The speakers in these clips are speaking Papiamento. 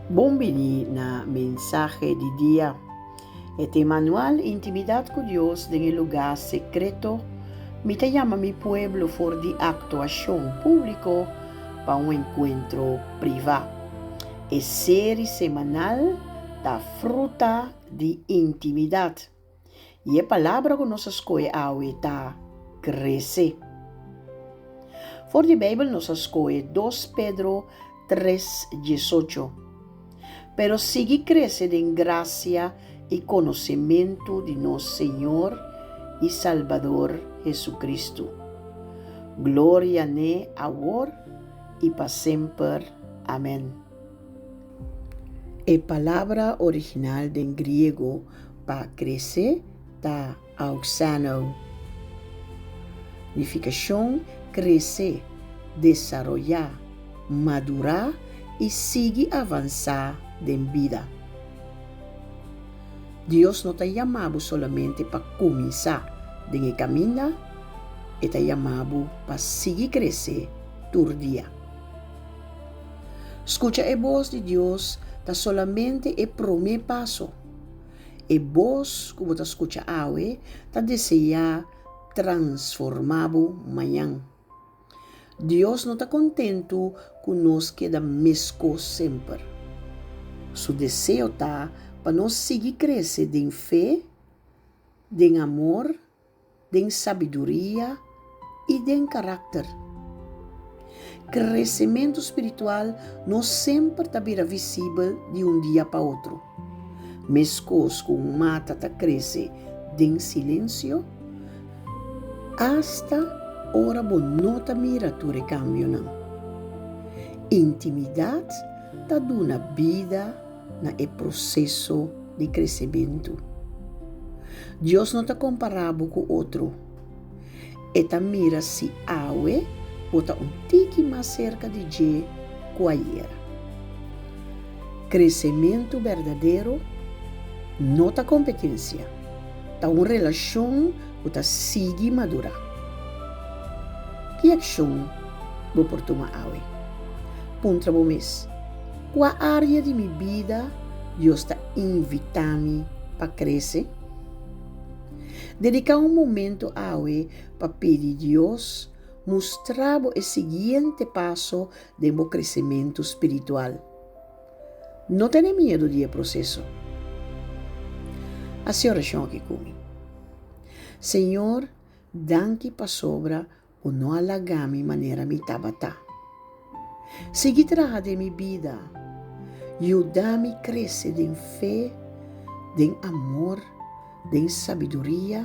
Bon bini na Mensahe di Dia. E tema anual Intimidat ku Dios den e lugá sekreto, Mi ta yama mi pueblo for di aktuashon públiko pa un enkuentro privá. E seri semanal ta Fruta di Intimidat. I e palabra ku nos a skohe awe ta krese. For di Beibel nos a skohe dos Pedro tres diesocho, Pero sigui krese den grasia i konosementu di nos Señor i Salbador Hesukristu. Gloria n'e awor i pa semper. Amèn. E palabra original den griego pa krese ta auxano. Nifikashon krese, desaroyá, madurá i sigui avansá den bida. Dios no ta yama bo solamente pa kuminsá den e kaminda, e ta yama bo pa sigui krese tur dia. Skucha e bos di Dios ta solamente e promé paso. E bos ku bo ta skucha awe ta deseá transformá bo mañan. Dios no ta kontentu ku nos keda meskos semper. Su deseo ta pa nos sigui krese den fe, den amor, den sabiduria i den karakter. Kresementu spiritual no semper ta bira visibel di un dia pa otro. Meskos ku un mata ta krese den silensio, asta ora bo no ta mira tur e kambionan. Intimidat ta duna bida na e proseso di kresementu. Dios no ta kompará bo ku otro. E ta mira si awe bo ta un tiki mas serka di dje ku ayera. Kresementu berdadero no ta kompetensia, ta un relashon ku ta sigui madurá. Ki akshon bo por tuma awe? Puntra bo mes, Kua área di mi bida Dios ta invitá mi pa krese? Dediká un momento awe pa pidi Dios mustra bo e siguiente paso den bo kresementu spiritual. No tene miedu di e proseso. Hasi orashon aki ku mi. Señor, danki pasobra Bo no a laga mi manera mi tabata. Sigui traha den mi bida. Yuda mi krese den fe, den amor, den sabiduria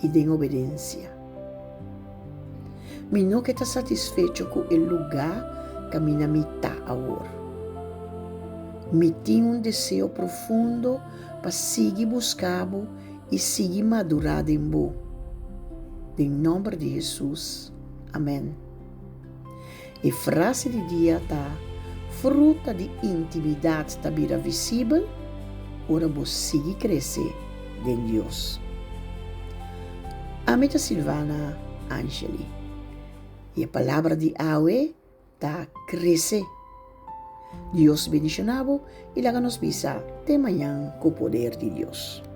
i den obedensia. Mi no ke ta satisfecho ku e lugá kaminda mi ta awor. Mi tin un deseo profundo pa sigui buska bo i sigui madurá den bo. Den nòmber di Hesus, amèn. E frase di dia ta, Fruta di intimidat ta bira visibel ora bo sigui krese den Dios. Ami ta Silvana Angeli, i e palabra di awe ta krese. Dios bendishoná bo i laga nos bisa te mañan ku poder di Dios.